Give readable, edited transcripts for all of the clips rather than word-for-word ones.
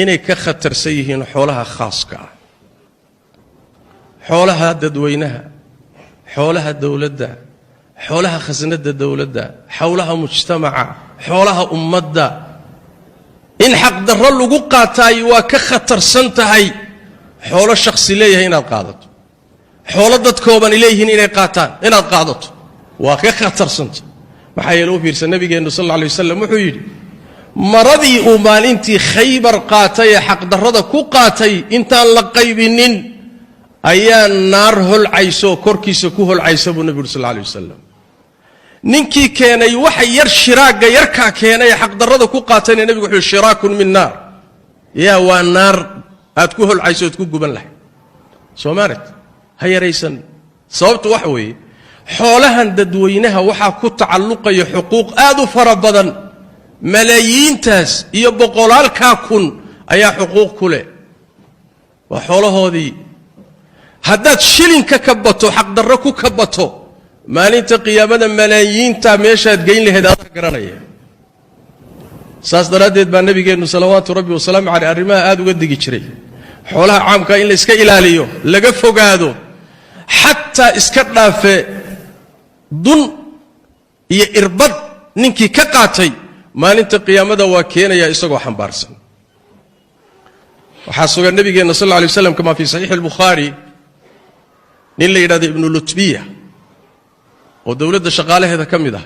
Inay ka khatarsan yihiin xoolaha khaaska ah, xoolaha dadweynaha, xoolaha dowladda, xoolaha khasnadda dowladda, xowlaha mujtamaca, xoolaha ummadda. In xaqdarro lagu qaataayo waa ka khatarsan tahay xoolo shakhsi leeyahay inaad qaadato, xoolo dadkoobani leeyihiin inay qaataan inaad qaadato waa ka khatarsanta. Maxaa yeele, u fiirsa, nabigeennu sal alla alay wasalam wuxuu yidhi: maradii uu maalintii Khaybar qaatay ee xaqdarrada ku qaatay, intaan la qaybinin ayaa naar holcayso, korkiisa ku holcaysa, buu nebigu yuri sal alla alay wasalam. Ninkii keenay waxa yar, shiraagga yarkaa keenay ee xaqdarrada ku qaatayna, nebigu wuxuu yidhi: "Shiraakun min naar." Yaa waa naar aad ku holcayso ood ku guban lahay. Soomaalit ha yaraysan. Sababtu waxa weeye, xoolahan dadweynaha waxaa ku tacalluqaya xuquuq aad u fara badan. Malaayiintaas iyo boqolaalkaa kun ayaa xuquuq ku leh, waa xoolahoodii. Haddaad shilinka ka bato, xaqdarro ku ka bato, maalinta qiyaamada malaayiinta meeshaad geyn lahayd adaa garanaya. Saas daraaddeed baa nabigeennu salawaatu rabbi wasalaamu caleyh arrimaha aada uga digi jiray, xoolaha caamkaa in la iska ilaaliyo, laga fogaado. Xataa iska dhaafe dun iyo irbad ninkii ka qaatay, maalinta qiyaamada waa keenayaa isagoo xambaarsan. Waxaa sugan nabigeenna sal alla alay waslam, kama fii saxiixi albukhaari, nin la yidhahdo Ibnu Lutbiya oo dowladda shaqaalaheeda ka mid ah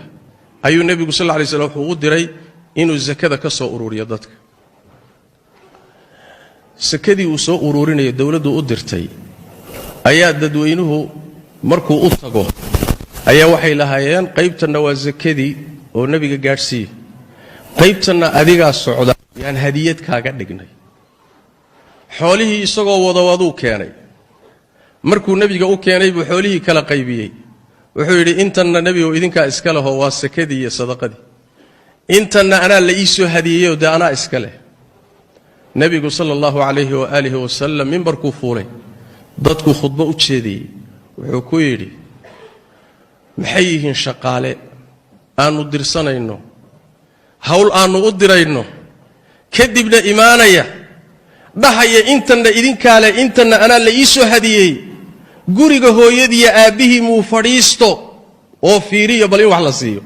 ayuu nebigu sal alla alay slam wuxuu u diray inuu sakada ka soo ururiyo dadka. Sakadii uu soo uruurinayo dowladdu u dirtay ayaa dadweynuhu markuu u tago ayaa waxay lahaayeen: "Qaybtanna waa sakadii oo nebiga gaadhsiiya, qaybtanna adigaa socda yaan hadiyad kaaga dhignay." Xoolihii isagoo wadawaduu keenay. Markuu nebiga u keenay buu xoolihii kala qaybiyey. Wuxuu yidhi: "Intanna, nebigow, idinkaa iska leho, waa sakadii iyo sadaqadii. Intanna anaa la ii soo hadiyeeyoo dee anaa iska leh." Nebigu sala allahu calayhi waaalihi wasalam mimbarkuu fuulay, dadkuu khudbo u jeediyey. Wuxuu ku yidhi: "Maxay yihiin shaqaale aannu dirsanayno, hawl aannu u dirayno, kadibna imaanaya, dhahaya intanna idinkaa leh, intanna anaa la ii soo hadiyey? Guriga hooyadiiyo aabbihii muu fadhiisto oo fiiriyo bal in wax la siiyo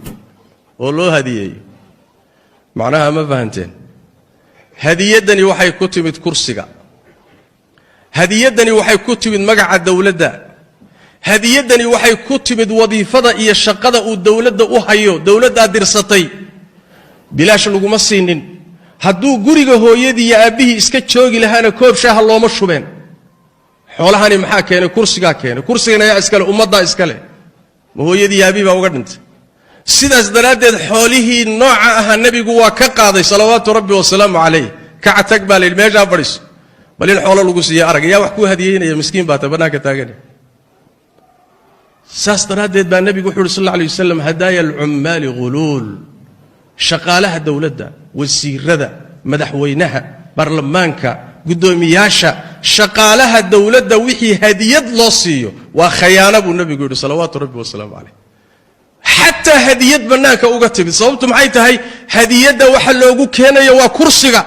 oo loo hadiyeeyo?" Macnaha ma fahanteen? Hadiyaddani waxay ku timid kursiga, hadiyaddani waxay ku timid magaca dowladda, hadiyaddani waxay ku timid wadiifada iyo shaqada uu dowladda u hayo. Dowladdaa dirsatay, bilaash laguma siinin. Hadduu guriga hooyadii iyo aabbihii iska joogi lahaana, koob shaaha looma shubeen. Xoolahani maxaa keenay? Kursigaa keenay. Kursigan ayaa iskale? Ummaddaa iskale. Ma hooyadii aabihii baa uga dhintay? Sidaas daraaddeed xoolihii nooca ahaa nebigu waa ka qaaday salawaatu rabbi wasalaamu calayh. "Kaca, tag," baa la yidhi, "meeshaa fadhiiso, bal in xoolo lagu siiya arag. Yaa wax kuu hadiyeynaya? Miskiin baa ta bannaanka taagan." Saas daraaddeed baa nebigu wuxu uhi sal alla alay wasalam: "هدايا العمال غلول." Shaqaalaha dowladda, wasiirada, madaxweynaha, baarlamaanka, guddoomiyaasha, shaqaalaha dowladda wixii hadiyad loo siiyo waa khayaano, buu nebigu yidhi salawaatu rabbi wasalaamu calayh, xataa hadiyad bannaanka uga timid. Sababtu maxay tahay? Hadiyadda waxa loogu keenayo waa kursiga.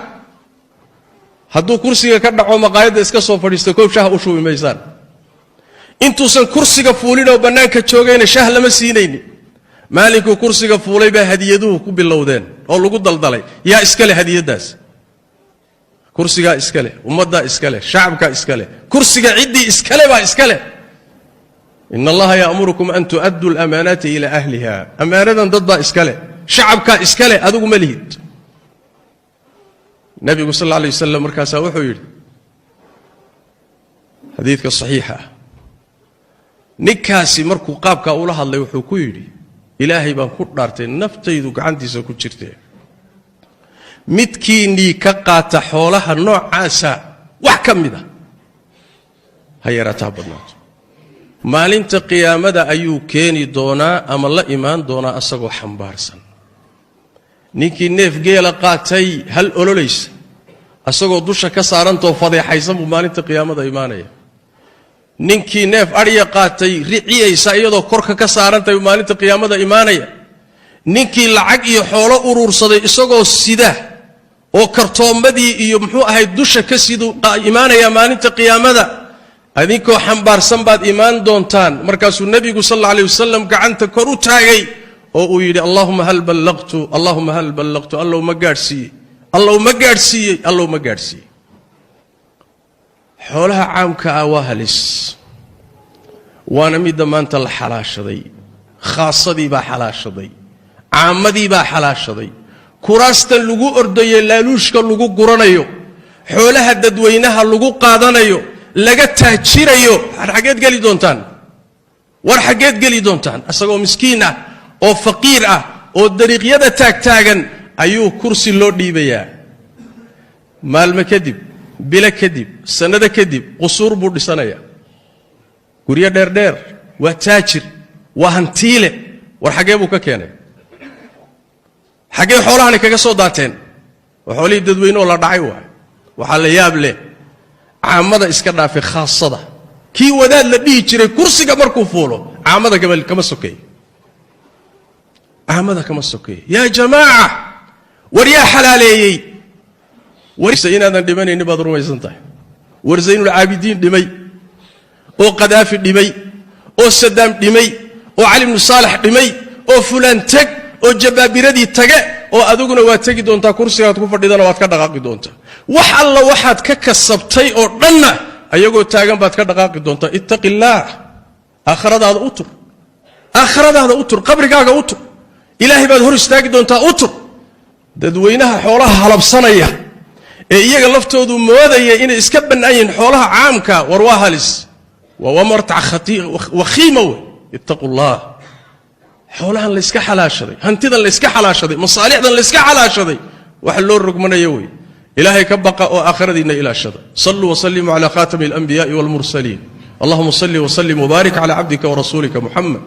Hadduu kursiga ka dhaco, maqaayadda iska soo fadhiisto, koob shaha u shubi maysaan. Intuusan kursiga fuulin oo bannaanka joogayna shah lama siinaynin. Maalinkuu kursiga fuulay baa hadiyaduhu ku bilowdeen oo lagu daldalay. Yaa iska leh hadiyaddaas? Kursigaa iska leh, ummaddaa iska leh, shacabkaa iska leh. Kursiga ciddii iskale baa iska leh. إن الله يأمركم أن تؤدوا الأمانات إلى أهلها. Ammaanadan dad baa iska leh, shacabkaa iska leh, adigu ma lihid. Nebigu sal alla alay wasalam markaasaa wuxuu yidhi, xadiidka saxiixa ah, ninkaasi markuu qaabkaa ula hadlay, wuxuu ku yidhi: "Ilaahay baan ku dhaartay naftaydu gacantiisa ku jirtee, midkiinnii ka qaata xoolaha noocaasa wax ka mid a, ha yaraataa badnaato, maalinta qiyaamada ayuu keeni doonaa ama la imaan doonaa asagoo xambaarsan." Ninkii neef geela qaatay, hal ololaysa asagoo dusha ka saarantoo fadeexaysan buu maalinta qiyaamada imaanaya. Ninkii neef adhya qaatay, riciyaysa iyadoo korka ka saarantahay buu maalinta qiyaamada imaanaya. Ninkii lacag iyo xoolo uruursaday isagoo sida Oo kartoomadii iyo muxuu ahayd dusha ka siduu imaanayaa maalinta qiyaamada. Adinkoo xambaarsan baad imaan doontaan. Markaasuu nebigu sal alla alay wasalam gacanta kor u taagay oo uu yidhi: "Allahuma hal ballaqtu? Allahuma hal ballaqtu? Allow ma gaadhsiiyey? Allow ma gaadhsiiyey? Allow ma gaadhsiiyey?" Xoolaha caamka ah waa halis, waana midda maanta la xalaashaday. Khaasadii baa xalaashaday, caammadii baa xalaashaday. Kuraastan lagu ordayo, laaluushka lagu guranayo, xoolaha dadweynaha lagu qaadanayo, laga taajirayo, xaggeed geli doontaan? War xaggeed geli doontaan? Isagoo miskiin ah oo faqiir ah oo dariiqyada taagtaagan ayuu kursi loo dhiibayaa. Maalmo kadib, bilo kadib, sannado kadib, qusuur buu dhisanayaa, guryo dheerdheer. Waa taajir, waa hantiile. War xaggee buu ka keenay? Xaggee xoolahani kaga soo daateen? Waa xoolihii dadweyne oo la dhacay. Waay, waxaa la yaab leh, caamada iska dhaafay, khaasada kii wadaad la dhihi jiray kursiga markuu fuulo, caamada kama sokeeyo, caamada kama sokeeyo. Yaa jamaaca, war yaa xalaaleeyey? War inaadan dhimanaynin baad rumaysan tahay? War Zaynulcaabidiin dhimay oo Qadaafi dhimay oo Sadaam dhimay oo Cali bnu Saalax dhimay oo fulaan teg oo jabaabiradii tage oo adiguna waad tegi doontaa. Kursigaad ku fadhidana waad ka dhaqaaqi doontaa. Wax alla waxaad ka kasabtay oo dhanna ayagoo taagan baad ka dhaqaaqi doontaa. Ittaqi illaah, aakhiradaada u tur, aakhiradaada u tur, qabrigaaga u tur. Ilaahay baad hor istaagi doontaa, u tur. Dadweynaha xoolaha halabsanaya ee iyaga laftoodu moodaya inay iska bannaan yihiin xoolaha caamka, war waa halis, waa martac wakhiima wey. Ittaqu llah. Xoolahan layska xalaashaday, hantidan layska xalaashaday, masaalixdan layska xalaashaday, waxa loo rogmanaya wey. Ilaahay ka baqa oo aakhiradiinna ilaashada. Saluu wasalimuu cala khatami alanbiyaءi walmursaliin. Allahuma salli wslim wbaarik cala cabdika warasuulika Muxamed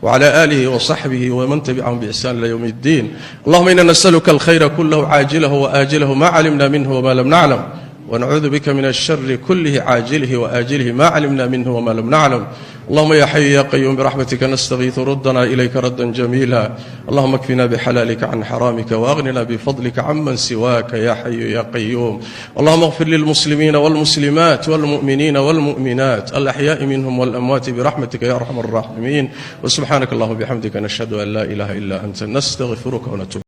وعلى آله وصحبه ومن تبعهم بإحسان إلى يوم الدين. اللهم إنا نسألك الخير كله، عاجله وآجله، ما علمنا منه وما لم نعلم، ونعوذ بك من الشر كله، عاجله وآجله، ما علمنا منه وما لم نعلم. اللهم يا حي يا قيوم، برحمتك نستغيث، ردنا إليك ردا جميلا. اللهم اكفنا بحلالك عن حرامك وأغننا بفضلك عمن سواك يا حي يا قيوم. اللهم اغفر للمسلمين والمسلمات والمؤمنين والمؤمنات، الأحياء منهم والأموات، برحمتك يا أرحم الراحمين. وسبحانك اللهم وبحمدك، نشهد أن لا إله إلا أنت، نستغفرك ونتوب.